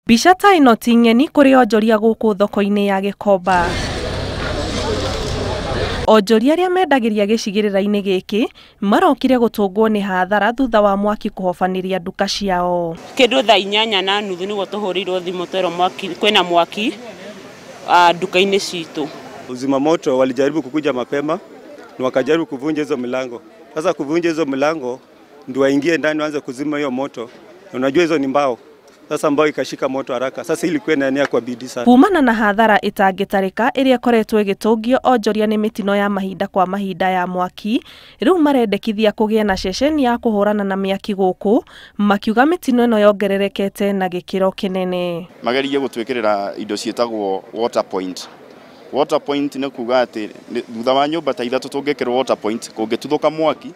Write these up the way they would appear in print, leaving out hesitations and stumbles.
Mbica ta ĩno ti ng'eni kũrĩ onjoria gũkũ thoko-inĩ ya Gĩkomba. Onjoria arĩa mendagĩria gĩcigĩrĩra-inĩ gĩkĩ marokire gũtũngwo nĩ hathara thutha wa mwaki kũhobanĩria nduka ciao. Kĩndũ thaa 8:30 nĩguo tũhũrĩirwo thimũ twerwo mwaki kwĩna mwaki nduka-inĩ citũ. Uzima moto walijaribu kukuja mapema na wakajaribu kuvunja hizo milango. Sasa kuvunja hizo milango ndio waingie ndani waanze kuzima hiyo moto. Unajua hizo ni mbao. Sasa mbao ikashika moto haraka. Sasa ilikuwa inaenea kwa bidii sana. Kumana na hathara itangĩtarĩka ĩrĩa ĩkoretwo ĩgĩtũngio onjoria nĩ mĩtino ya mahinda kwa mahinda ya mwaki, rĩu marendekithia kũgĩe na ceceni ya kũhũrana na mĩaki gũkũ, makiuga mĩtino ĩno yongererekete na gĩkĩro kĩnene. Magerie gũtwĩkĩrĩra indo ciĩtagwo water point. Water point nĩ kuga atĩ thutha wa nyũmba ta ithatũ tũngĩkĩrwo water point, kũngĩtuthũka mwaki,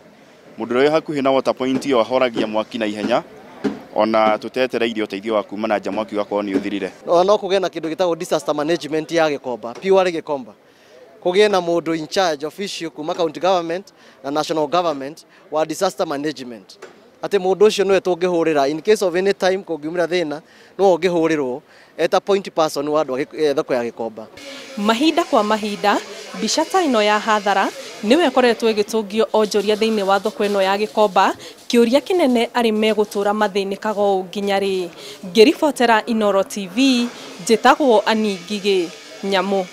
mũndũ ũrĩa wĩ hakuhĩ na water point ĩyo ahoragia mwaki na ihenya ona tũtetereirie ũteithio wa kuma na nja mwaki ũgakorwo nĩ ũthirire. No kũgĩe na kĩndũ gĩtagwo disaster management ya Gĩkomba, pure Gĩkomba. Kũgĩe na mũndũ in charge official kuma county government na national government wa disaster management. Atĩ mũndũ ũcio nĩwe tũngĩhũrĩra in case of any time kũngiumĩra thĩna, no ũngĩhũrĩrwo eta point person wa andũ a thoko ya Gĩkomba. Mahinda kwa mahinda mbica ta ĩno ya hathara nĩwe ĩkoretwo ĩgĩtũngio onjoria thĩinĩ wa thoko ĩno ya Gĩkomba. Kĩũria kĩnene arĩ megũtũra mathĩnĩkaga ũũ nginya rĩ? Ngĩribotera Inooro TV, njĩtagwo Annie Ngigĩ Nyamũ.